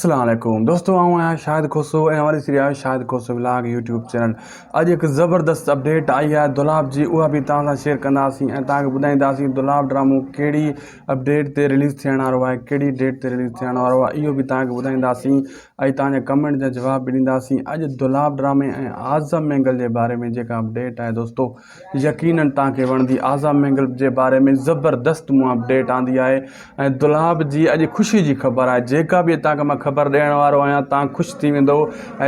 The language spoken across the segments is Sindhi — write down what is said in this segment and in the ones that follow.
السلام عليڪم دوستو آئون آهيان شاهد کوسو ۽ اوهان ڏسي رهيا آهيو Shahid Khoso vlog YouTube channel. اڄ هڪ زبردست اپڊيٽ آئي آهي دولاب جي، اها به توهان سان شيئر ڪنداسين ۽ توهان کي ٻڌائينداسين دولاب ڊرامو ڪهڙي اپڊيٽ تي رليز ٿيڻ وارو آهي، ڪهڙي ڊيٽ تي رليز ٿيڻ وارو آهي، اهو به توهان کي ٻڌائينداسين ۽ توهان جا ڪمينٽ جا جواب به ڏينداسين. اڄ دولاب ڊرامي ۽ اعظم مينگل جي باري ۾ جيڪا اپڊيٽ آهي دوستو يقينن توهان کي وڻندي. اعظم مينگل جي باري ۾ زبردست مون اپڊيٽ آندي آهي ۽ دولاب جي اڄ خوشي جي خبر آهي، جيڪا به توهان کي مان خبر ڏيڻ وارو آهيان توهان خوش ٿي ويندو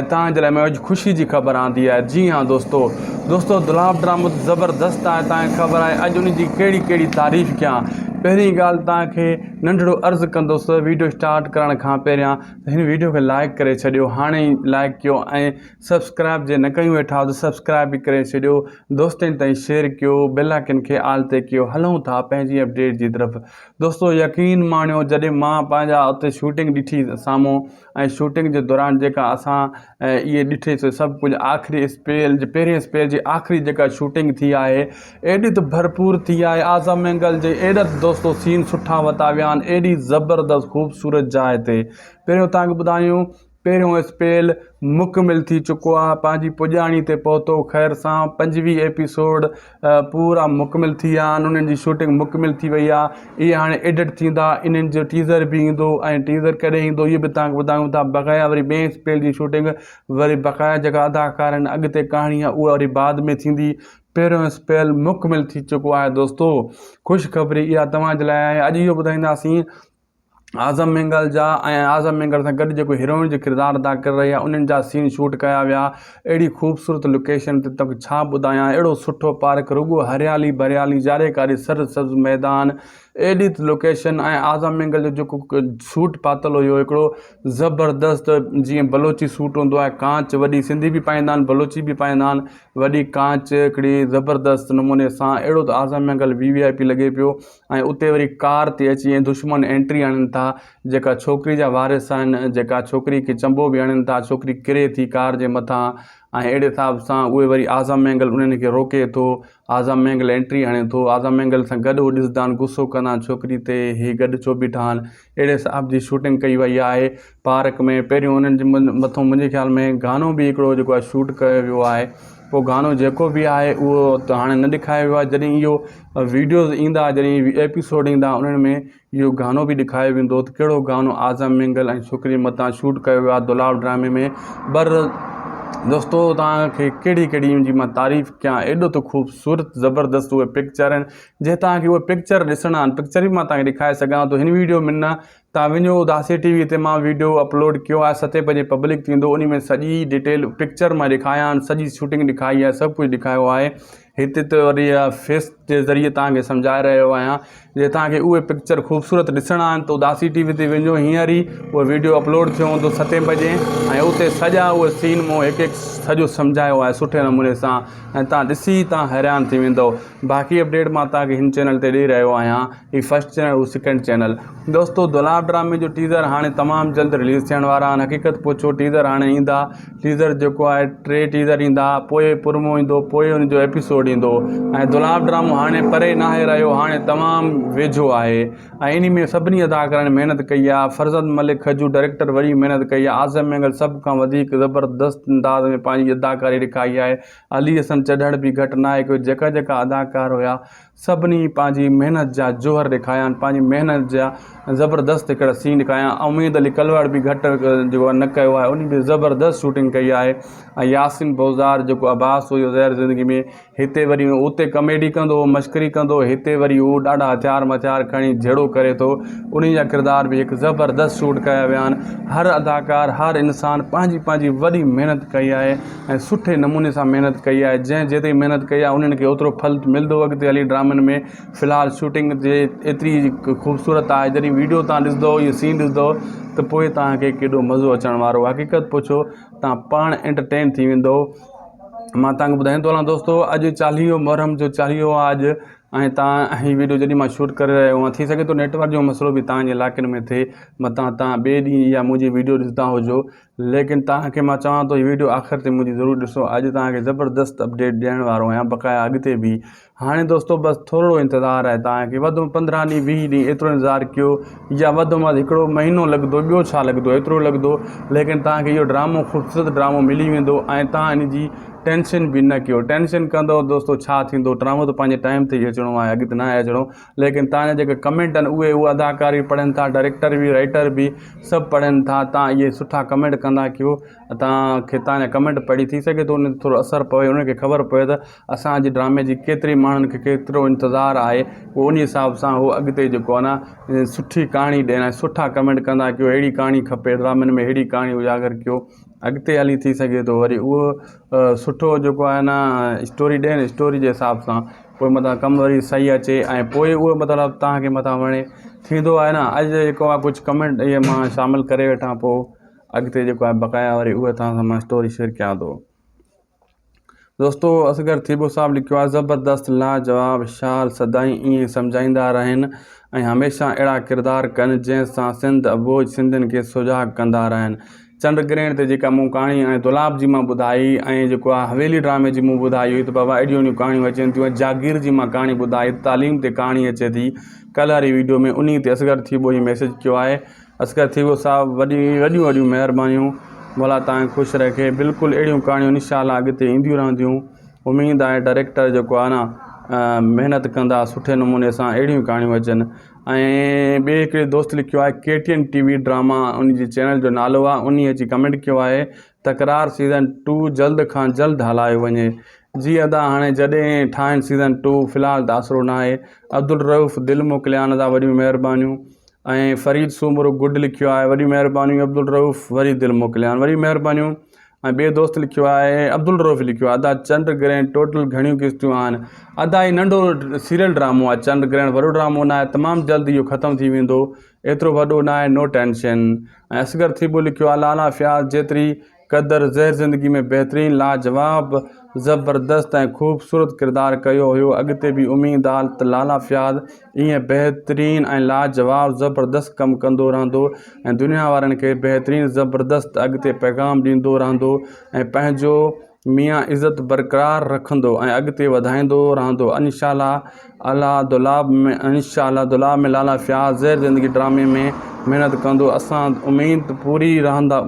۽ توهان جي لاء مان اڄ خوشي جي خبر آندي آهي. جي ها دوستو، دوستو دولاب ڊرامو ته زبردست آهي، توهان کي خبر آهي اڄ ان جي ڪهڙي ڪهڙي تعريف ڪيان. پهرين ڳالهه توهان کي ننڍڙو عرض ڪندس ويڊيو اسٽارٽ ڪرڻ کان پهريان ته هن ويڊيو کي لائڪ ڪري ڇڏيو، هاڻي ئي لائڪ ڪيو ۽ سبسڪرائب جي نه ڪيون ويٺا ته سبسڪرائب به ڪري ڇڏيو، دوستن تائين شيئر ڪيو، بيل آئيڪن کي آل تي ڪيو. هلون ٿا پنهنجي اپڊيٽ جي طرف. دوستو يقين ماڻيو جڏهن مان پنهنجا اتي شوٽنگ ڏٺي سامهون ۽ شوٽنگ جي دوران جيڪا اسان اهي ڏٺي سو سڀ ڪجهه آخري اسپيل جي پهرين اسپيل جي آخري جيڪا شوٽنگ ٿي آهي ايڏي ته ڀرپور ٿي آهي اعظم مينگل جي ايڏا ته دوستو سين سٺا وتا ويا آهن، ايڏي زبردست خوبصورت جاء تي. پهريون توهان کي ٻڌايون پهريون اسپيل مڪمل ٿي چڪو آ، پنهنجي پڄاڻي تي پهتو خير سان، 25 ايپيسوڊ پورا مڪمل ٿي ويا آهن، انهن جي شوٽنگ مڪمل ٿي وئي آ، اهي هاڻي ايڊٽ ٿيندا، انهن جو ٽيزر به ايندو ۽ ٽيزر ڪڏهن ايندو اهو به توهان کي ٻڌايون ٿا، بقايا وري ٻئين اسپيل جي شوٽنگ وري بقايا جيڪا اداڪار آهن اڳتي ڪهاڻي آ اها وري بعد ۾ ٿيندي، پهريون اسپيل مڪمل ٿي چڪو آهي دوستو خوشخبري اها توهان جي لاء آهي، اڄ اهو ٻڌائينداسين اعظم مينگل جا ۽ اعظم مينگل سان گڏ جيڪو هيروئن جو ڪردار ادا ڪري رهي آهي انهن جا سين شوٽ ڪيا ويا. اهڙي خوبصورت لوڪيشن تي توکي ڇا ٻڌايان، اهڙو سٺو پارڪ، رڳو هريالي ڀريالي، جاري ڪاري سر سبز ميدان، ايڏي ته لوڪيشن ۽ اعظم مينگل جو جيڪو سوٽ پاتل هيو هڪڙو زبردست جيئن بلوچي سوٽ هوندو آهي ڪانچ وڏي، سنڌي به پائيندا آهن بلوچي به پائيندا آهن، وڏي ڪانچ هڪڙي زبردست نموني سان اهڙو ته Azam Mengal V V I P لڳي پيو. ۽ اتي وري ڪار تي اچي ۽ دشمن انٽري هڻن ٿا جيڪا ڇوڪري جا وارث آهن جيڪا ڇوڪري کي چنبو به هڻن ٿا ڇوڪري ڪري ٿي ڪار جي مٿان ۽ اهڙي حساب سان اهي وري اعظم مينگل انهن کي روڪي ٿو اعظم مينگل انٽري هڻي ٿو اعظم مينگل سان گڏ هو ڏسندا آهن غصو ڪندا آهن ڇوڪري تي هي گڏ ڇو بيٺا آهن اهڙي حساب جي شوٽنگ ڪئي وئي آهي پارڪ ۾ پهريون انهن جي مٿو منهنجي خيال ۾ گانو به هڪڙو جيڪو آهي شوٽ ڪيو ويو آهي پوء گانو جيڪو به آهي اهو ته هاڻي نه ڏيکاريو ويو آهي جڏهن اهو ويڊيوز ايندا جڏهن ايپيسوڊ ايندا انهن ۾ اهو گانو به ڏيکاريو ويندو ته ڪهڙو گانو اعظم مينگل ۽ ڇوڪري متان شوٽ ڪيو ويو آهي دولاب ڊرامي ۾ بر دوستو توهان کي ڪهڙي ڪهڙي ان جي مان تعريف ڪيان ايڏو ته خوبصورت زبردست اهي پڪچر آهن جي توهان کي اهي پڪچر ڏسڻا آهن پڪچر به مان توهان کي ڏيکاري سگهان ٿو هن ويڊيو ۾ نه تان وڃو اداسي ٽي وي تي مان ويڊيو اپلوڊ ڪيو آهي ستين بجي پبلڪ ٿيندو انهي ۾ سڄي ڊيٽيل پڪچر مان ڏيکايا آهن سڄي شوٽنگ ڏيکائي آهي سڀ ڪجهه ڏيکايو آهي هتي ته وري فيس جي ذريعي توهان کي سمجهائي رهيو آهيان جي توهان کي اهي پڪچر خوبصورت ڏسڻا آهن ته اداسي ٽي وي تي وڃو هينئر ئي اهو ويڊيو اپلوڊ ٿيو هوندو ستين بجي ۽ اتي سڄا اهي سين مون هڪ هڪ سڄو سمجهايو آهي سٺي نموني سان ۽ توهان ڏسي توهان حيران ٿي ويندو باقي اپڊيٽ مان توهان کي هن چينل تي ڏئي رهيو آهيان هي فرسٽ چينل هو سيڪنڊ چينل. دوستو دولاب ڊرامي جو ٽيزر هاڻي تمام جلد رليز ٿيڻ وارا آهن حقيقت پڇو ٽيزر هاڻي ايندا ٽيزر جيڪو آهي ٽي ٽيزر ايندا پوء پرومو ايندو پوء ان جو ايپيسوڊ ايندو ۽ دولاب ڊرامو هاڻي پري ناهي رهيو هاڻي تمام ويجهو آهي ۽ انهي ۾ سڀني اداڪارن محنت ڪئي آهي فرزند ملڪ کجو ڊائريڪٽر وڏي محنت ڪئي آهي اعظم مينگل سڀ کان وڌيڪ زبردست انداز ۾ پنهنجي اداڪاري ڏکائي آهي علي حسن چڍڙ به گهٽ ناهي ڪيو جيڪا جيڪا اداڪار هيا سڀني پنهنجي محنت جا جوهر ڏيکايا آهن پنهنجي محنت جا زبردست هڪڙا سين ڏيکايا آهن اميد علي ڪلوڙ به گهٽ جيڪو آهي نه ڪيو آهي ان به زبردست شوٽنگ ڪئي آهي ۽ ياسين بوزدار جيڪو عباس هيو زهر زندگي ۾ هتي وري اتي ڪميڊي ڪندو هو مشڪري ڪندو هو هتي وري هو ڏاڍا هٿيار مٿيار کڻي جهيڙو ڪري ٿو انهي جا ڪردار به هڪ زبردست شوٽ ڪيا ويا آهن هر اداڪار هر انسان پنهنجي پنهنجي وڏي محنت ڪئي آهي ۽ سٺي نموني سان محنت ڪئي آهي جنهن جيتري محنت ڪئي آهي انهن کي اوترو ڦل ملندو اڳتي هلي ڊرامن ۾ في الحال شوٽنگ جي ايتري خوبصورت آهي جڏهن ويڊيو تان ڏسندو اهو سين ڏسندو ته پوء توهان کي ڪيڏو مزو اچڻ وارو آهي حقيقت پڇو توهان پاڻ انٽرٽين ٿي ويندو مان توهان کي ٻڌائيندو هلان دوستو اڄ چاليهو محرم جو چاليهو آهي اڄ ۽ تان هي ويڊيو جڏهن مان شوٽ ڪري رهيو آهيان ٿي سگهي ٿو نيٽورڪ جو مسئلو به توهان جي علائقن ۾ ٿئي متان توهان ٻئي ڏينهن اها منهنجي ويڊيو ڏسندا هجو. ليڪن توهان کي مان چوان ٿو هي ويڊيو آخر تائين منهنجي ضرور ڏسو اڄ توهان کي زبردست اپڊيٽ ڏيڻ وارو آهيان بقايا اڳتي به هاڻي دوستو بس ٿورڙو انتظار آهي توهان کي وڌ ۾ 15 ڏينهن 20 ڏينهن ايترو انتظار ڪيو يا وڌ ۾ وڌ هڪڙو مهينو لڳندو ٻيو ڇا لڳندو ايترو لڳندو ليڪن توهان کي اهو ڊرامو خوبصورت ڊرامو ملي ويندو ۽ توهان ان جي ٽينشن به نه ڪيو ٽينشن ڪندو دوستو ڇا ٿيندو ڊرامو ته پنهنجي ٽائيم تي ئي اچڻو آهي اڳتي ناهي اچڻو ليڪن توهان جا جيڪي ڪمينٽ آهن اهي اهي اداڪار به پڙهن ٿا ڊائريڪٽر به رائيٽر به سڀ پڙهن ٿا توهان اهي سٺا ڪمينٽ ڪندا ڪيو توهان کي توهان جا ڪمينٽ پڙهي ٿي سگهي ٿو ان تي ٿورو اثر پوي انهن کي خبر پوي ته اسان جي ڊرامي جي ڪيتري ماڻهن کي ڪيترو انتظار آهي پوء ان حساب سان هو اڳتي جيڪو آهي نه سٺي ڪهاڻي ڏين ۽ سٺا ڪمينٽ ڪندا ڪيو اهڙي ڪهاڻي کپي ڊرامن ۾ اهڙي ڪهاڻي اجاگر ڪيو اڳتي هلي ٿي سگهي ٿو وري اهو سٺو جيڪو آهي نه اسٽوري ڏين اسٽوري جي حساب سان پوء متان ڪم وري صحيح اچي ۽ پوء اهو مطلب توهان کي متان وڻي ٿيندو آهي نه اڄ جيڪو آهي ڪجهه ڪمينٽ اهي مان شامل ڪري ويٺان پوء اڳتي جيڪو آهي بقايا وري اهي توهان سان مان اسٽوري شيئر ڪيان ٿو دوستو اصغر ٿيٻو صاحب لکيو آهي زبردست لاجواب شال سدائين ائين سمجهائيندا رهن ۽ هميشه اهڙا ڪردار ڪن جنهن سان سنڌ اٻوجهه سنڌين کي سجاڳ ڪندا رهن چنڊ گرهڻ تي جيڪا مون ڪهاڻي ۽ دولاب جي مان ٻڌائي ۽ جيڪو آهي حويلي ڊرامي جي مون ٻڌائي هئي ته بابا اهڙيون اهڙيون ڪهاڻيون اچن ٿيون ۽ جاگير جي مان ڪهاڻي ٻڌائي تعليم تي ڪهاڻي اچي ٿي ڪلهه واري ويڊيو ۾ انهي تي اصغر ٿيٻو هي ميسيج ڪيو آهي اصغر ٿيٻو صاحب وڏي وڏيون وڏيون مهربانيون مولا توهان کي خوش رکي بلڪل اهڙيون ڪهاڻيون انشاء الله اڳتي اينديون رهنديون اميد آهي ڊائريڪٽر جيڪو آهي نه محنت ڪندا سٺي نموني سان اهڙيون ڪهاڻيون اچن ۽ ٻي هڪڙي دوست لکيو آهي K T N T V drama ان جي چينل جو نالو آهي انهي اچي ڪمينٽ ڪيو آهي تڪرار سيزن ٽو جلد کان جلد هلايو وڃي جي ادا هاڻي جڏهن ٺاهن سيزن ٽو في الحال ته آسرو ناهي عبدالرئوف دل موڪليان ادا وڏيون مهربانيون ۽ فريد سومرو گڊ لکيو آهي وڏيون مهربانيون عبدالرئوف وري دل موڪليان وري مهربانيون ۽ ٻئي دوست لکيو آهي عبدالرئوف لکيو آهي ادا چنڊ گرهڻ ٽوٽل گهڻيون قسطيون آهن ادا هي ننڍو سيريل ڊرامو آهي چنڊ گرهڻ وڏو ڊرامو نه آهي تمام جلد اهو ختم ٿي ويندو ايترو وڏو نه آهي نو ٽينشن ۽ اصغر ٿيٻو لکيو آهي لالا فياض جيتري قدر زهر زندگي ۾ بهترين لاجواب زبردست ۽ خوبصورت ڪردار ڪيو هيو اڳتي به اميد آ ته لالا فياض ائين بهترين ۽ لاجواب زبردست ڪم ڪندو رهندو ۽ دنيا وارن کي بهترين زبردست اڳتي پيغام ڏيندو رهندو ۽ پنهنجو ميان عزت برقرار رکندو ۽ اڳتي وڌائيندو رهندو انشاء الله الله دولاب ۾ انشاء الله دولاب ۾ لالا فياض زهر زندگي ڊرامي ۾ محنت ڪندو اسان اميد پوري رهندا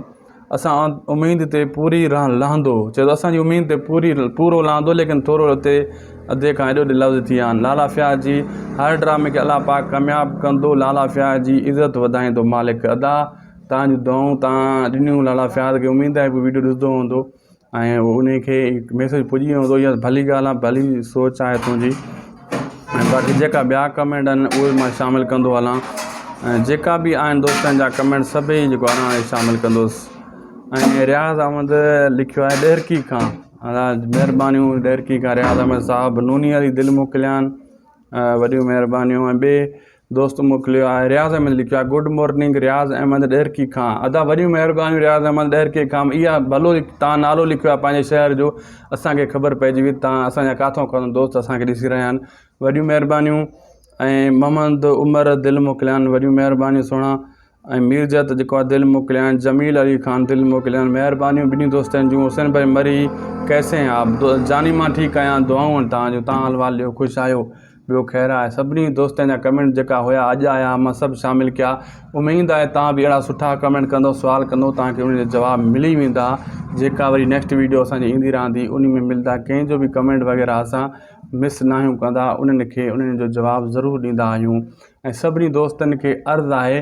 اسان اميد تي پوري لهندو چئي ٿو اسان جي اميد تي پوري پورو لهندو ليڪن ٿورو اتي اڌي کان ايڏو لفظ ٿي ويا آهن لالا فياض جي هر ڊرامي کي الله پاڪ ڪامياب ڪندو لالا فياض جي عزت وڌائيندو مالڪ ادا تان جون دعائون تان ڏنيون لالا فياض کي اميد آهي ويڊيو ڏسندو هوندو ۽ ان کي ميسج پڄي ويو هوندو اها ڀلي ڳالهه آهي ڀلي سوچ آهي تنهنجي ۽ باقي جيڪا ٻيا ڪمينٽ آهن اهي مان شامل ڪندو هلان ۽ جيڪا به آهن دوستن جا ڪمينٽ سڀئي جيڪو آهي نه شامل ڪندوس ۽ رياض احمد لکيو آهي ڏهرڪي کان مهربانيون ڏهرڪي کان رياض احمد صاحب نوني علي دل موڪليان وڏيون مهربانيون ۽ ٻئي دوست موڪليو آهي رياض احمد لکيو آهي گڊ مارننگ رياض احمد ڏهرڪي کان ادا وڏيون مهربانيون رياض احمد ڏهرڪي کان اها ڀلو تان نالو لکيو آهي پنهنجي شهر جو اسان کي خبر پئجي وئي تان اسان جا ڪاٿو ڪاٿو دوست اسان کي ڏسي رهيا آهن وڏيون مهربانيون ۽ محمد عمر دل موڪليان وڏيون مهربانيون سهڻا ۽ ميرجت جيڪو آ دل موڪليان جميل علي خان دل موڪليان مهربانيون ٻنهي دوستن جون حسين ڀائي مري ڪيسي هين آپ جاني مان ٺيڪ آهيان دعائون آهن توهان جون توهان حال احوال ڏيو خوش آهيو ٻيو خير آهي سڀني دوستن جا ڪمينٽ جيڪا هيا اڄ آيا مان سڀ شامل ڪيا اميد آهي توهان به اهڙا سٺا ڪمينٽ ڪندو سوال ڪندو توهان کي ان جا جواب ملي ويندا جيڪا وري نيڪسٽ ويڊيو اسان جي ايندي رهندي ان ۾ ملدا ڪنهن جو به ڪمينٽ وغيره اسان مس ناهيون ڪندا انهن کي انهن جو جواب ضرور ڏيندا آهيون ۽ سڀني دوستن کي عرض آهي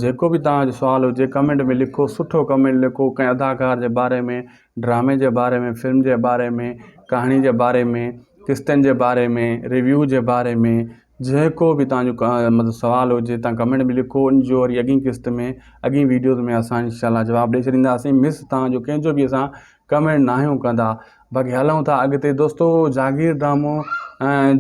جيڪو به توهان جو سوال هجي ڪمينٽ ۾ لکو سٺو ڪمينٽ لکو ڪنهن اداڪار جي باري ۾ ڊرامي جي باري ۾ فلم جي باري ۾ ڪهاڻي جي باري ۾ قسطن جي باري ۾ ريويو جي باري ۾ جيڪو به توهان جو مطلب سوال هجي توهان ڪمينٽ ۾ لکو ان جو وري اڳين قسط ۾ اڳين ويڊيوز ۾ اسان انشاء الله جواب ڏئي ڇڏينداسين مس توهان جو ڪنهن جو به اسان ڪمينٽ ناهيون ڪندا باقي هلون ٿا اڳتي دوستو جاگير ڊرامو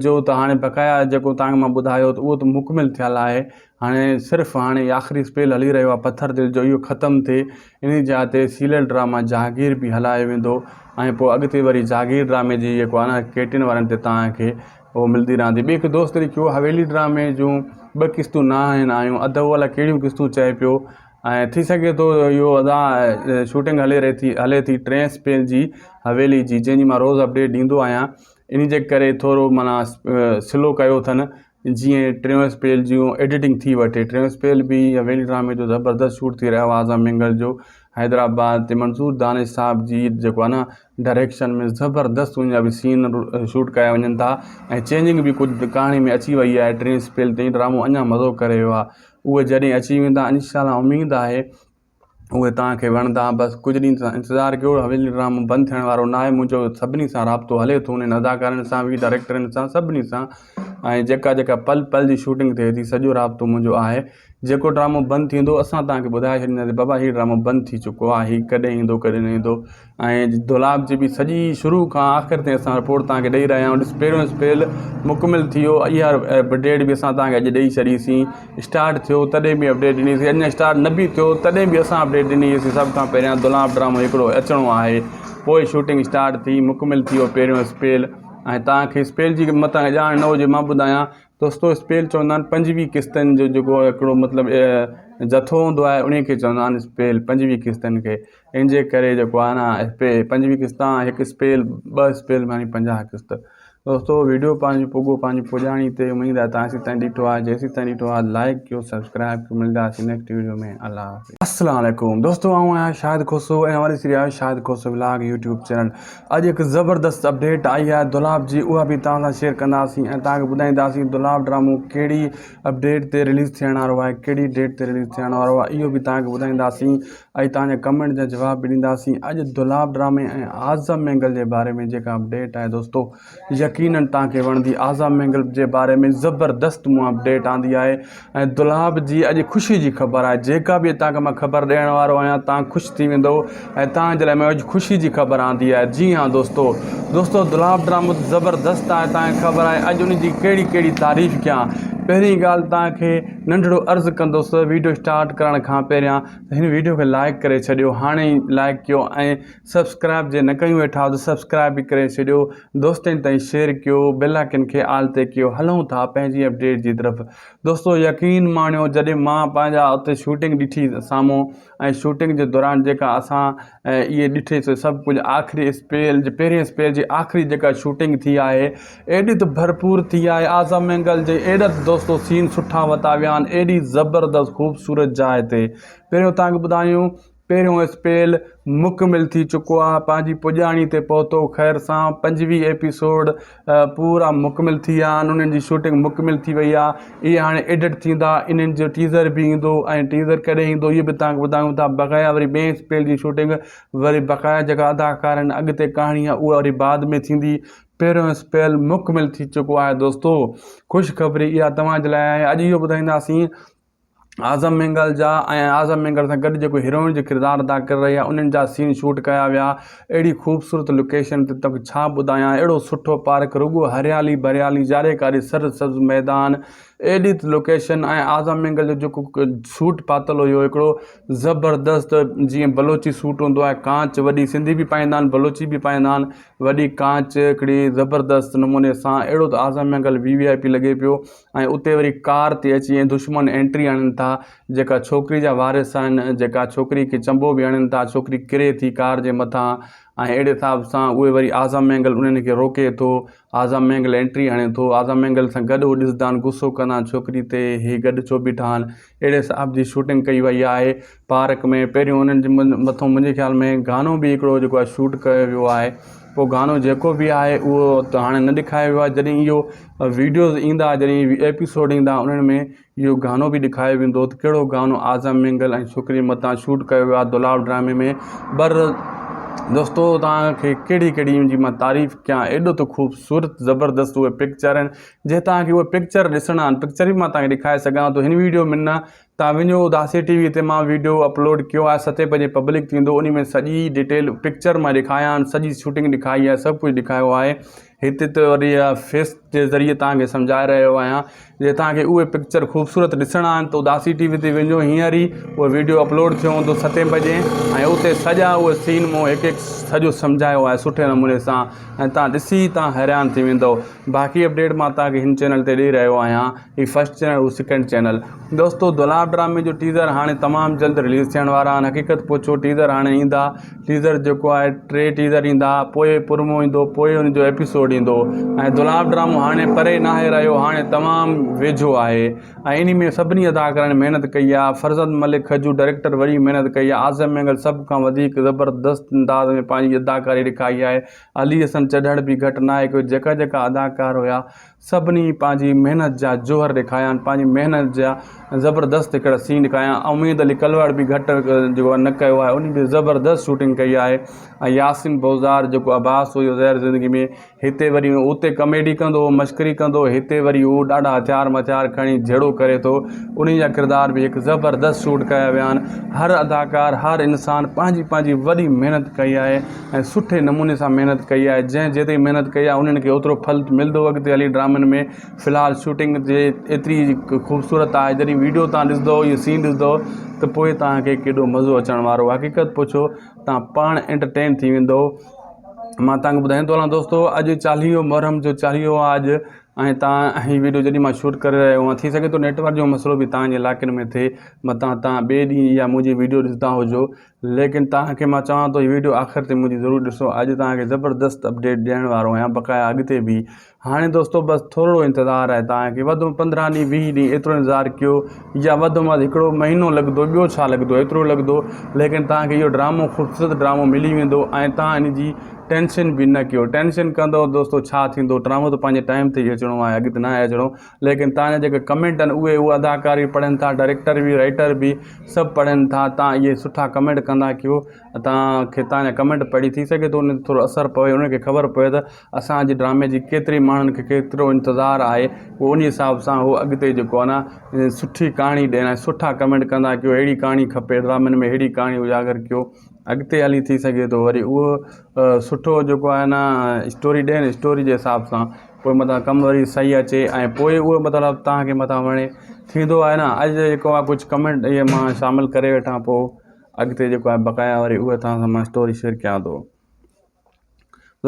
جو ته هاڻي بقايا جيڪو تانکي مان ٻڌايو ته اهو ته مڪمل ٿيل آهي هاڻي صرف هاڻي آخري اسپيل هلي رهيو آهي پٿر دل جو اهو ختم ٿئي ان جاء تي سيريل ڊراما جهانگير به هلايو ويندو ۽ پوء اڳتي وري جهانگير ڊرامي جي جيڪو آهي نه ڪيٽين وارن تي تانکي اهو ملدي رهندي ٻي هڪ دوست لکيو حويلي ڊرامي جون ٻه قسطون نه آهن آيون اڌ اهو الائي ڪهڙيون قسطون چئي پيو. ۽ ٿي سگهي ٿو اهو ادا شوٽنگ هلي رهي ٿي هلي ٿي ٽئين اسپيل جي حويلي جي جنهن جي مان روز اپڊيٽ ڏيندو آهيان ان جي ڪري ٿورو معنيٰ سلو ڪيو اٿن جيئن ٽيون اسپيل جون ايڊيٽنگ ٿي وٺي. ٽيون اسپيل به حويلي ڊرامي جو زبردست شوٽ ٿي رهيو آهي اعظم مينگل جو حيدرآباد تي منظور دانش صاحب جي جيڪو آهي نه ڊائريڪشن ۾ زبردست ان جا به سين شوٽ ڪيا وڃن ٿا ۽ چينجنگ به ڪجهه ڪهاڻي ۾ اچي وئي آهي ٽئين اسپيل تائين ڊرامو اڃا مزو ڪري ويو آهي اهي جڏهن اچي ويندا انشاء الله اميد آهي اهي توهان کي وڻندا بس ڪجهه ڏينهن توهان انتظار ڪيو حويلي ڊرامو بند ٿيڻ وارو ناهي منهنجو سڀني سان رابطو هلي ٿو انهن اداڪارن سان به ڊائريڪٽرن سان سڀني سان ۽ جيڪا جيڪا پل پل جي شوٽنگ ٿئي ٿي سڄو رابطو منهنجو آهي جيڪو ڊرامو بند ٿيندو اسان توهان کي ٻڌائي ڇڏينداسين بابا هي ڊرامو بند ٿي چڪو آهي هي ڪڏهن ايندو ڪڏهن نه ايندو ۽ دولاب جي به سڄي شروع کان آخر تائين اسان رپورٽ توهان کي ڏئي رهيا آهيون ڏس پهريون اسپيل مڪمل ٿي ويو اها اپڊيٽ به اسان توهان کي اڄ ڏئي ڇڏيسين اسٽارٽ ٿيو تڏهن به اپڊيٽ ڏنيسين اڃا اسٽارٽ نه به ٿيو تڏهن به اسان اپڊيٽ ڏنيسين سڀ کان پهريان دولاب ڊرامو هڪڙو اچڻو آهي پوء شوٽنگ اسٽارٽ ٿي مڪمل ٿي ويو پهريون اسپيل ۽ توهان کي اسپيل جي متان ڄاڻ نه هجي مان ٻڌايان دوستو اسپيل چوندا آهن پنجويهه قسطن جو جيڪو هڪڙو مطلب جٿو هوندو آهي ان کي چوندا آهن اسپيل پنجويهه قسطن کي ان جي ڪري جيڪو آهي نه پنجويهه قسطا هڪ اسپيل ٻه اسپيل معني 50 قسط. دوستو ويڊيو پنهنجو پڳو پنهنجي پڄاڻي تي اميد آهي تان تائين ڏٺو آهي جيسين تائين ڏٺو آهي لائڪ ڪيو سبسڪرائب ڪيو ملنداسين نيڪسٽ ويڊيو ۾ الله حافظ. السلام عليڪم دوستو آئون آهيان شاهد کوسو ۽ اوهان ڏسي رهيا آهيو Shahid Khoso vlog YouTube channel. اڄ هڪ زبردست اپڊيٽ آئي آهي دولاب جي اها به توهان سان شيئر ڪنداسين ۽ توهان کي ٻڌائينداسين دولاب ڊرامو ڪهڙي اپڊيٽ تي رليز ٿيڻ وارو آهي ڪهڙي ڊيٽ تي رليز ٿيڻ وارو آهي اهو به توهان کي ٻڌائينداسين ۽ توهان جا ڪمينٽ جا جواب به ڏينداسين اڄ دولاب ڊرامي ۽ اعظم مينگل جي باري ۾ جيڪا اپڊيٽ آهي دوستو يقينن توهان کي وڻندي اعظم مينگل جي باري ۾ زبردست مون اپڊيٽ آندي آهي ۽ دولاب جي اڄ خوشي جي خبر آهي جيڪا به توهان کي مان خبر ڏيڻ وارو آهيان توهان خوش ٿي ويندو ۽ توهان جي لاء مان اڄ خوشي جي خبر آندي آهي جي ها دوستو دوستو دولاب ڊرامو زبردست آهي توهان کي خبر آهي اڄ ان جي ڪهڙي ڪهڙي تعريف ڪيان پهرين ڳالهه توهان کي ننڍڙو عرض ڪندس ويڊيو اسٽارٽ ڪرڻ کان پهريان ته هن ويڊيو کي لائڪ ڪري ڇڏيو هاڻي ئي لائڪ ڪيو ۽ سبسڪرائب جي نه ڪيون ويٺا ته سبسڪرائب به ڪري ڇڏيو دوستن تائين شيئر ڪيو بيل آئڪن کي آل تي ڪيو هلون ٿا پنهنجي اپڊيٽ جي طرف دوستو يقين ماڻيو جڏهن مان پنهنجا اتي شوٽنگ ڏٺي سامهون ۽ شوٽنگ جي دوران جيڪا اسان اهي ڏٺي سو سڀ ڪجهه آخري اسپيل جي پهرين اسپيل جي آخري جيڪا شوٽنگ ٿي آهي ايڏي ته ڀرپور ٿي آهي اعظم مينگل جي ايڏا ته دوستو سين سٺا وتا ويا آهن ايڏي زبردست خوبصورت جاء تي پهريون توهان کي ٻڌايون پهريون اسپيل مڪمل ٿي چڪو آهي پنهنجي پڄاڻي تي پهتو خير سان 25 ايپيسوڊ پورا مڪمل ٿي ويا آهن انهن جي شوٽنگ مڪمل ٿي وئي آهي اهي هاڻي ايڊٽ ٿيندا انهن جو ٽيزر به ايندو ۽ ٽيزر ڪڏهن ايندو اهو به توهان کي ٻڌايون ٿا بقايا وري ٻئي اسپيل جي شوٽنگ وري بقايا جيڪا اداڪار آهن اڳتي ڪهاڻي آهي اها وري بعد ۾ ٿيندي پهريون اسپيل مڪمل ٿي چڪو آهي دوستو خوشخبري اها توهان جي لاء آهي اڄ اهو ٻڌائينداسين اعظم مينگل جا ۽ اعظم مينگل سان گڏ جيڪو هيروئن جو ڪردار ادا ڪري رهي آهي انهن جا سين شوٽ ڪيا ويا اهڙي خوبصورت لوڪيشن تي توکي ڇا ٻڌايان اهڙو سٺو پارڪ رڳو هريالي ڀريالي جاري ڪاري سر سبز ميدان اهڙي ته لوڪيشن ۽ اعظم مينگل جو جيڪو سوٽ پاتل هيو هڪڙو زبردست جيئن بلوچي سوٽ هوندو آهي ڪانچ وڏي سنڌي به پائيندا آهن بلوچي به پائيندا آهن وڏي ڪانچ هڪڙي زبردست نموني سان اهڙو ته Azam Mengal V V I P لڳي پيو ۽ اتي وري ڪار تي اچي ۽ دشمن انٽري هڻن ٿا جيڪا ڇوڪري جا وارث آهن جيڪا ڇوڪري کي چنبو به هڻن ٿا ڇوڪري ڪري ٿي ڪار جي مٿان ۽ اهڙي حساب سان اهي وري اعظم مينگل انهن کي روڪي ٿو اعظم مينگل انٽري هڻي ٿو اعظم مينگل سان گڏ هو ڏسندا آهن غصو ڪندا آهن ڇوڪري تي هي گڏ ڇو بيٺا آهن اهڙي حساب جي شوٽنگ ڪئي وئي آهي پارڪ ۾ پهريون انهن جي مٿو منهنجي خيال ۾ گانو به هڪڙو جيڪو آهي شوٽ ڪيو ويو آهي پوء گانو جيڪو به آهي اهو ته هاڻي نه ڏيکاريو ويو آهي جڏهن اهو ويڊيوز ايندا جڏهن ايپيسوڊ ايندا انهن ۾ اهو گانو به ڏيکاريو ويندو ته ڪهڙو گانو اعظم مينگل ۽ ڇوڪري متان شوٽ ڪيو ويو آهي دولاب ڊرامي ۾ بر دوستو توهان کي ڪهڙي ڪهڙي ان جي مان تعريف ڪيان ايڏو ته خوبصورت زبردست اهي پڪچر آهن جي توهان کي اهي پڪچر ڏسڻا آهن پڪچر به مان توهان کي ڏيکاري سگهان ٿو هن ويڊيو ۾ نه تان وڃو اداسي ٽي وي تي مان ويڊيو اپلوڊ ڪيو آهي ستين بجي پبلڪ ٿيندو انهي ۾ سڄي ڊيٽيل پڪچر مان ڏيکايا آهن سڄي شوٽنگ ڏيکائي آهي سڀ ڪجهه ڏيکايو آهي. هتي ته وري فيس جي ذريعي توهان کي سمجهائي رهيو آهيان جي توهان کي اهي پڪچر خوبصورت ڏسڻا آهن ته اداسي ٽي وي تي وڃو هينئر ئي اهو ويڊيو اپلوڊ ٿيو هوندو ستين بجي ۽ اتي سڄا اهي سين مون هڪ هڪ سڄو سمجهايو آهي سٺي نموني سان ۽ توهان ڏسي توهان حيران ٿي ويندو باقي اپڊيٽ مان توهان کي هن چينل تي ڏئي رهيو آهيان هي فرسٽ چينل هو سيڪنڊ چينل دوستو دولاب ڊرامي جو ٽيزر هاڻي تمام جلد رليز ٿيڻ وارا آهن حقيقت پڇو ٽيزر هاڻي ايندا ٽيزر جيڪو آهي ٽي ٽيزر ايندا پوء پرومو ايندو پوء ان جو ايپيسوڊ ايندو ۽ دولاب ڊرامو هاڻي پري ناهي رهيو هاڻي تمام ويجهو آهي ۽ انهي ۾ سڀني اداڪارن محنت ڪئي آهي فرزند ملڪ کجو ڊائريڪٽر وڏي محنت ڪئي آهي اعظم مينگل سڀ کان وڌيڪ زبردست انداز ۾ پنهنجي اداڪاري ڏکائي آهي علي حسن چڍڙ به گهٽ ناهي ڪيو جيڪا جيڪا اداڪار هيا سڀني پنهنجي محنت جا جوهر ڏيکايا آهن پنهنجي محنت جا زبردست هڪڙا سين ڏيکايا اميد علي ڪلوڙ به گهٽ جيڪو آهي نه ڪيو آهي ان به زبردست شوٽنگ ڪئي آهي ۽ ياسين بوزار جيڪو عباس هيو زهر زندگي ۾ هتي وري اتي ڪميڊي ڪندو هو مشڪري ڪندو هو هتي وري هو ڏاڍا هٿيار مٿيار کڻي جهيڙو ڪري ٿو انهي جا ڪردار به هڪ زبردست شوٽ ڪيا ويا آهن هر اداڪار هر انسان پنهنجي پنهنجي وڏي محنت ڪئي آهي ۽ سٺي نموني سان محنت ڪئي آهي جنهن جيتري محنت ڪئي آهي انهن کي اوترو ڦل ملندو اڳتي هلي ڊرامن ۾ في الحال شوٽنگ جي ايتري خوبصورت آهي جڏهن ويڊيو تان ڏسندو اهو سين ڏسندو ته پوء توهان کي ڪيڏو مزو اچڻ وارو آهي حقيقت پڇو توهان پاڻ انٽرٽين ٿي ويندو مان توهان کي ٻڌائيندو هلان دوستو اڄ چاليهو محرم جو چاليهو آهي اڄ ۽ توهان هي ويڊيو جڏهن مان شوٽ ڪري رهيو هئان ٿي سگهي ٿو نيٽورڪ جو مسئلو به توهان جي علائقن ۾ ٿئي متان توهان ٻئي ڏينهن اها منهنجي ويڊيو ڏسندا هجو ليڪن توهان کي مان چوان ٿو هي ويڊيو آخر تائين منهنجي ضرور ڏسو اڄ توهان کي زبردست اپڊيٽ ڏيڻ وارو آهيان بقايا اڳتي به هاڻي دوستو بس ٿورڙو انتظار آهي توهان کي وڌ ۾ پندرهن ڏينهن ويهه ڏينهن ايترو انتظار ڪيو يا وڌ ۾ وڌ هڪڙو مهينو لڳندو ٻيو ڇا لڳندو ايترو لڳندو ليڪن توهان کي اهو ڊرامو خوبصورت ڊرامو ملي ويندو ۽ توهان ان جي ٽينشن به نه ڪيو ٽينشن ڪندو دوستو ڇا ٿيندو ڊرامو ته پنهنجي ٽائيم تي ئي اچڻو آهي اڳتي ناهي اچڻو ليڪن توهان جا جيڪي ڪمينٽ آهن اهي اهو اداڪار به پڙهن ٿا ڊائريڪٽر به رائيٽر به سڀ پڙهن ٿا تان اهي سٺا ڪمينٽ ڪندا ڪيو تان کي تان جا ڪمينٽ پڙهي ٿي سگهي ٿو ان تي ٿورو اثر پوي انهن کي خبر پوي ته اسان جي ڊرامي جي ڪيتري ماڻهن کي ڪيترو انتظار آهي پوء ان حساب سان هو اڳتي جيڪو آهي نه سٺي ڪهاڻي ڏيڻ ۽ سٺا ڪمينٽ ڪندا ڪيو اهڙي ڪهاڻي کپي ڊرامن ۾ اهڙي ڪهاڻي اجاگر ڪيو اڳتي هلي ٿي سگهي ٿو وري اهو سٺو جيڪو آهي نه اسٽوري ڏين اسٽوري جي حساب سان پوء متان ڪم وري صحيح اچي ۽ پوء اهو مطلب توهان کي متان وڻي ٿيندو آهي نه اڄ جيڪو آهي ڪجهه ڪمينٽ اهي مان شامل ڪري ويٺان پوء اڳتي جيڪو آهي بقايا وري اهي توهان سان مان اسٽوري شيئر ڪيان ٿو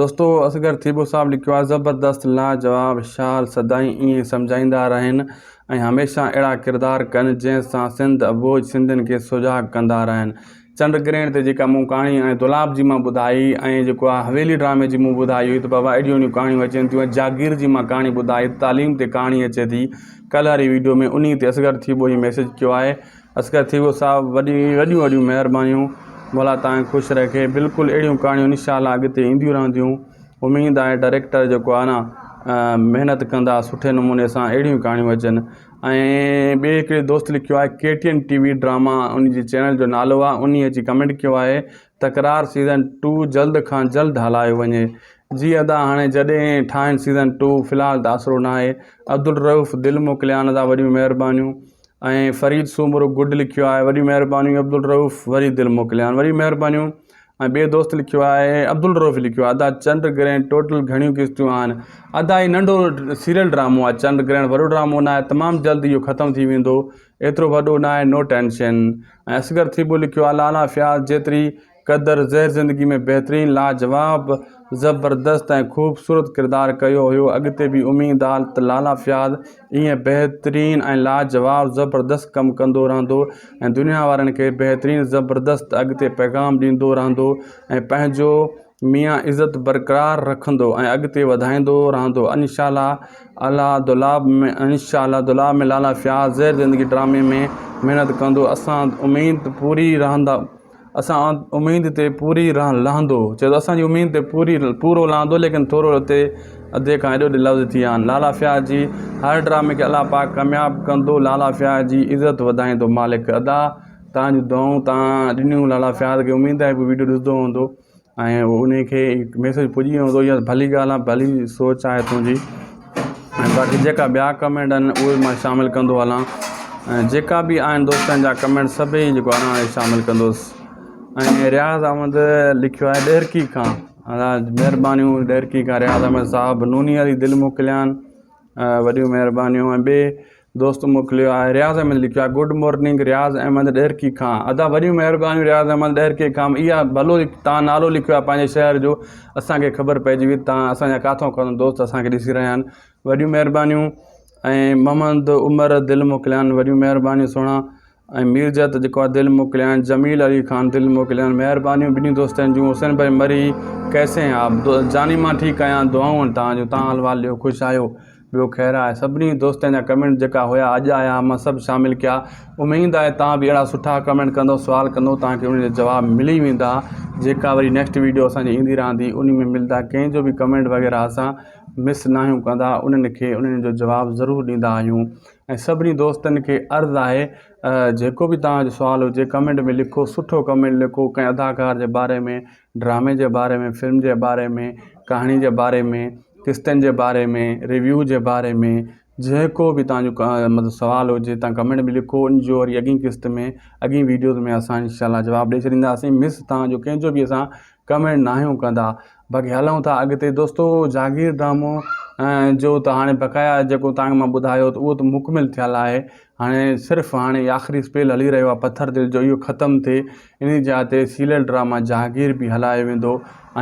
دوستو اصغر ٿيٻو صاحب لکيو آهي زبردست لاجواب شال سدائين ائين سمجهائيندا رهن ۽ هميشه اهڙا ڪردار ڪن جنهن سان سنڌ اٻوجهه سنڌين کي سجاڳ ڪندا رهن چنڊ گرهڻ تي جيڪا مون ڪهاڻي ۽ دولاب جي مان ٻڌائي ۽ جيڪو آهي حويلي ڊرامي جي مون ٻڌائي هئي ته بابا اهڙيون اهڙيون ڪهاڻيون اچن ٿيون ۽ جاگير جي مان ڪهاڻي ٻڌائي تعليم تي ڪهاڻي اچي ٿي ڪلهه واري ويڊيو ۾ انهي تي اصغر ٿيٻو هي ميسيج ڪيو آهي اصغر ٿيٻو صاحب وڏي وڏيون وڏيون مهربانيون مولا توهان کي خوش رکي بلڪل اهڙيون ڪهاڻيون انشاء الله اڳتي اينديون رهنديون اميد آهي ڊائريڪٽر جيڪو آهي نه محنت ڪندا سٺي نموني سان اهڙيون ڪهاڻيون اچن ۽ ٻئي هڪڙي دوست لکيو آهي K T N T V drama ان جي چينل جو نالو آهي انهي اچي ڪمينٽ ڪيو آهي تڪرار سيزن ٽو جلد کان جلد هلايو وڃي جي ادا هاڻي جڏهن ٺاهن سيزن ٽو في الحال ته آسرو ناهي عبدالرئوف دل موڪليان ادا وڏيون مهربانيون ۽ فريد سومرو گڊ لکيو آهي وڏيون مهربانيون عبدالرئوف وري دل موڪليان وڏيون مهربانيون ۽ ٻئي دوست لکيو آهي عبدالرئوف لکيو آهي ادا چنڊ گرهڻ ٽوٽل گهڻيون قسطيون آهن ادا هي ننڍو سيريل ڊرامو آهي چنڊ گرهڻ وڏو ڊرامو نه آهي تمام جلد اهو ختم ٿي ويندو ايترو وڏو نه آهي نو ٽينشن ۽ اصغر ٿيٻو لکيو آهي لالا فياض جيتري قدر زهر زندگي ۾ بهترين لاجواب زبردست ۽ خوبصورت ڪردار ڪيو هيو اڳتي به اميد آ ته لالا فياض ائين بهترين ۽ لاجواب زبردست ڪم ڪندو رهندو ۽ دنيا وارن کي بهترين زبردست اڳتي پيغام ڏيندو رهندو ۽ پنهنجو ميان عزت برقرار رکندو ۽ اڳتي وڌائيندو رهندو انشاء الله الله دولاب ۾ انشاء الله دولاب ۾ لالا فياض زهر زندگي ڊرامي ۾ محنت ڪندو اسان اميد پوري رهندا اسان اميد تي پوري لهندو چئي ٿو اسان جي اميد تي پوري پورو لهندو ليڪن ٿورو اتي اڌي کان ايڏو لفظ ٿي ويا آهن لالا فياض جي هر ڊرامي کي الله پاڪ ڪامياب ڪندو لالا فياض جي عزت وڌائيندو مالڪ ادا تان جون دعائون تان ڏنيون لالا فياض کي اميد آهي ويڊيو ڏسندو هوندو ۽ ان کي ميسج پڄي ويو هوندو اها ڀلي ڳالهه آهي ڀلي سوچ آهي تنهنجي ۽ باقي جيڪا ٻيا ڪمينٽ آهن اهي مان شامل ڪندو هلان ۽ جيڪا به آهن دوستن جا ڪمينٽ سڀئي جيڪو آهي شامل ڪندوس ۽ رياض احمد لکيو آهي ڏهرڪي کان. ادا مهربانيون ڏهرڪي کان رياض احمد صاحب نوني علي دل موڪليان وڏيون مهربانيون ۽ ٻي دوست موڪليو آهي رياض احمد لکيو آهي گڊ مارننگ رياض احمد ڏهرڪي کان ادا وڏيون مهربانيون رياض احمد ڏهرڪي کان اها ڀلو تان نالو لکيو آهي پنهنجي شهر جو اسانکي خبر پئجي وئي تان اسان جا ڪاٿو ڪاٿو دوست اسانکي ڏسي رهيا آهن وڏيون مهربانيون ۽ محمد عمر دل موڪليان وڏيون مهربانيون سهڻا ۽ ميرجت جيڪو آهي دل موڪليان جميل علي خان دل موڪليان مهربانيون ٻنهي دوستن جون حسين ڀائي مري ڪيسي هين آپ جاني مان ٺيڪ آهيان دعائون آهن توهان جون توهان حال احوال ڏيو خوش آهيو ٻيو خير آهي سڀني دوستن جا ڪمينٽ جيڪا هيا اڄ آيا مان سڀ شامل ڪيا اميد آهي توهان به اهڙا سٺا ڪمينٽ ڪندو سوال ڪندو توهان کي انهن جا جواب ملي ويندا جيڪا وري نيڪسٽ ويڊيو اسان جي ايندي رهندي انهي ۾ ملدا ڪنهن جو به ڪمينٽ وغيره اسان مس ناهيون ڪندا انهن کي انهن جو جواب ضرور ڏيندا آهيون ۽ سڀني دوستن کي عرض آهي جيڪو به توهان جو سوال هجي ڪمينٽ ۾ لکو سٺو ڪمينٽ لکو ڪنهن اداڪار جي باري ۾ ڊرامي جي باري ۾ فلم جي باري ۾ ڪهاڻي جي باري ۾ قسطن جي باري ۾ ريويو جي باري ۾ جيڪو به توهان جو مطلب سوال هجي توهان ڪمينٽ ۾ لکو ان جو وري اڳين قسط ۾ اڳين ويڊيوز ۾ اسان انشاء الله جواب ڏئي ڇڏينداسين مس توهان جو ڪنهن جو به اسان ڪمينٽ ناهيون ڪندا باقي هلون ٿا اڳتي دوستو جاگير ڊرامو جو ته هاڻي بقايا جيڪو توهان کي مان ٻڌايو ته اهو ته مڪمل ٿيل آهي هاڻي صرف هاڻي آخري اسپيل هلي رهيو آهي پٿر دل جو اهو ختم ٿئي ان جاء تي سيريل ڊراما جهانگير به هلايو ويندو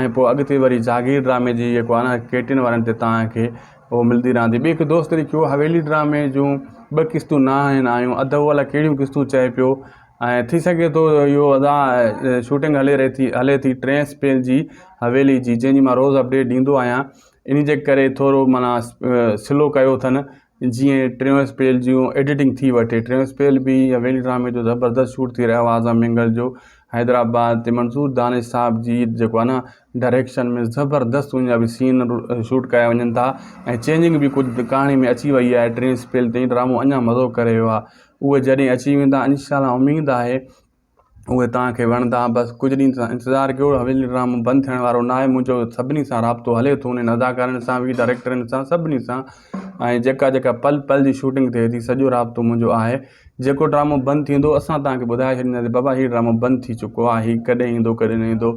۽ پوء اڳتي وري جاگير ڊرامي جي جيڪو آهي نه ڪيٽين وارن تي توهان کي اهو ملدي رهندي ٻي هڪ دوست لکيو حويلي ڊرامي جون ٻه قسطون نه آهن آيون اڌ اهو الائي ڪهڙيون قسطون چئي پيو ۽ ٿي سگهي ٿو اهو ادا شوٽنگ هلي رهي ٿي هلي ٿي ٽئين اسپيل جي حويلي جي جنهن جي مان روز اپڊيٽ ڏيندو آهيان ان جي ڪري ٿورو معنيٰ سلو ڪيو اٿن جيئن ٽيون اسپيل جون ايڊيٽنگ ٿي وٺي ٽيون اسپيل به حويلي ڊرامي جو زبردست شوٽ ٿي رهيو آهي اعظم مينگل جو حيدرآباد تي منظور دانش صاحب جي جيڪو آهي نه ڊائريڪشن ۾ زبردست ان جا به سين شوٽ ڪيا وڃن ٿا ۽ چينجنگ به ڪجهه ڪهاڻي ۾ اچي وئي آهي ٽئين اسپيل تائين ڊرامو اڃا مزو ڪري ويو آهي اهي جڏهن اچي ويندا انشاء الله اميد آهي اهي توهان کي وڻندا بس ڪجهه ڏينهن توهان انتظار ڪيو حويلي ڊرامو بند ٿيڻ وارو ناهي منهنجو سڀني سان رابطو هلي ٿو انهن اداڪارن سان به ڊائريڪٽرن سان سڀني سان ۽ جيڪا جيڪا پل پل جي شوٽنگ ٿئي ٿي سڄو رابطو منهنجو آهي جيڪو ڊرامو بند ٿيندو اسان توهان کي ٻڌائي ڇڏينداسين بابا هي ڊرامو بند ٿي چڪو آهي هي ڪڏهن ايندو ڪڏهن نه ايندو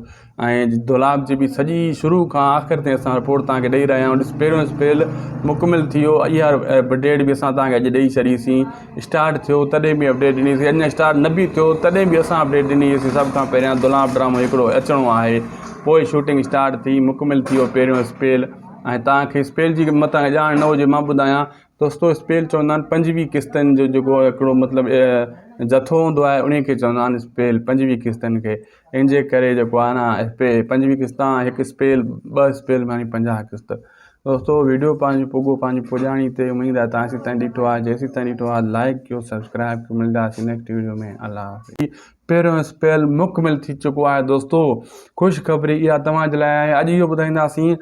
۽ دولاب جي به سڄي شروع کان آخر تائين اسان رپورٽ توهان کي ڏئي رهيا آهيون ڏس پهريون اسپيل مڪمل ٿي ويو اها اپڊيٽ به اسان توهان کي اڄ ڏئي ڇڏيسين اسٽارٽ ٿيو تڏهن به اپڊيٽ ڏنيسين اڃا اسٽارٽ نه به ٿيو تڏهن به اسان اپڊيٽ ڏنيسين سڀ کان پهريان دولاب ڊرامو هڪڙو اچڻو آهي پوء شوٽنگ اسٽارٽ ٿي مڪمل ٿي ويو پهريون اسپيل ۽ توهان کي اسپيل جي متان ڄاڻ نه هجي مان ٻڌايان دوستو اسپيل چوندا آهن پنجويهه قسطن جو جيڪو هڪڙو مطلب جٿو هوندو آهي انهي کي چوندا آهن اسپيل پنجويهه قسطن کي ان جي ڪري جيڪو آهي نه اسپيل پنجويهه قسطا هڪ اسپيل ٻه اسپيل معني پنجاهه قسط دوستو ويڊيو پنهنجو پڳو پنهنجي پڄاڻي تي اميد آهي تان تائين ڏٺو آهي جيسين تائين ڏٺو آهي لائڪ ڪيو سبسڪرائب ڪيو ملنداسين نيڪسٽ ويڊيو ۾ الله حافظ پهريون اسپيل مڪمل ٿي چڪو آهي دوستو خوشخبري اها توهان جي لاء آهي اڄ اهو ٻڌائينداسين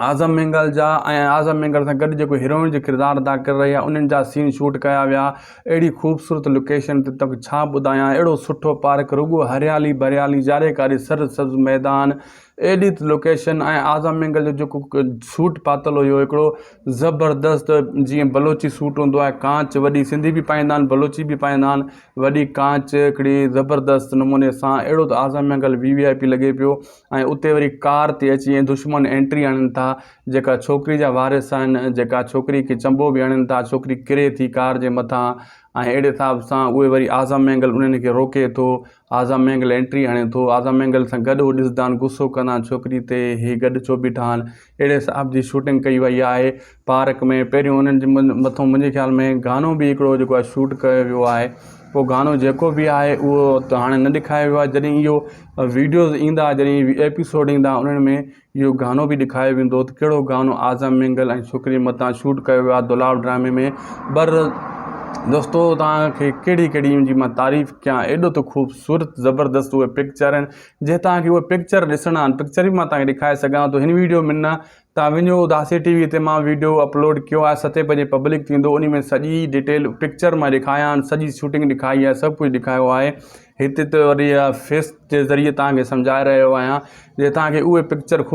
اعظم مينگل جا ۽ اعظم مينگل سان گڏ جيڪو هيروئن جو ڪردار ادا ڪري رهي آهي انهن جا سين شوٽ ڪيا ويا اهڙي خوبصورت لوڪيشن تي توکي ڇا ٻڌايان اهڙو سٺو پارڪ رڳو هريالي بريالي جاري ڪاري سر سبز ميدان ايڏي ته لوڪيشن ۽ اعظم مينگل جو جيڪو سوٽ پاتل هيو هڪڙو زبردست جيئن بلوچي سوٽ هوندو آهي ڪانچ وڏي سنڌي به پائيندا آهن بلوچي به پائيندا آهن وڏي ڪانچ هڪڙي زبردست نموني سان اهڙو ته Azam Mengal V V I P لڳي پيو ۽ اتي وري ڪار تي اچي ۽ دشمن انٽري هڻن ٿا جيڪا ڇوڪري جا وارث آهن جيڪا ڇوڪري کي چنبو به هڻن ٿا ڇوڪري ڪري ٿي ڪار جي مٿان ۽ اهڙي حساب سان اهي وري اعظم مينگل انهن کي روڪي ٿو اعظم مينگل انٽري هڻي ٿو اعظم مينگل سان گڏ هو ڏسندا آهن غصو ڪندا آهن ڇوڪري تي هي گڏ ڇو بيٺا آهن اهڙي حساب جي شوٽنگ ڪئي وئي آهي پارڪ ۾ پهريون انهن جي مٿو منهنجي خيال ۾ گانو به هڪڙو جيڪو آهي شوٽ ڪيو ويو آهي پوء گانو جيڪو به آهي اهو ته هاڻي نه ڏيکاريو ويو آهي جڏهن اهو ويڊيوز ايندا جڏهن ايپيسوڊ ايندا انهن ۾ اهو گانو به ڏيکاريو ويندو ته ڪهڙو گانو اعظم مينگل ۽ ڇوڪري متان شوٽ ڪيو ويو آهي دولاب ڊرامي ۾ بر دوستو توهان کي ڪهڙي ڪهڙي ان جي مان تعريف ڪيان ايڏو ته خوبصورت زبردست اهي پڪچر آهن جي توهان کي اهي پڪچر ڏسڻا آهن پڪچر به مان توهان کي ڏيکاري سگهان ٿو هن ويڊيو ۾ نه توهان وڃو اداسي ٽي وي تي مان ويڊيو اپلوڊ ڪيو آهي ستين بجي پبلڪ ٿيندو انهي ۾ سڄي ڊيٽيل پڪچر مان ڏيکايا آهن سڄي شوٽنگ ڏيکائي آهي سڀ ڪجهه ڏيکايو آهي هتي ته وري فيس جي ذريعي توهان کي سمجهائي رهيو آهيان جي توهان کي اهي پڪچر خوب.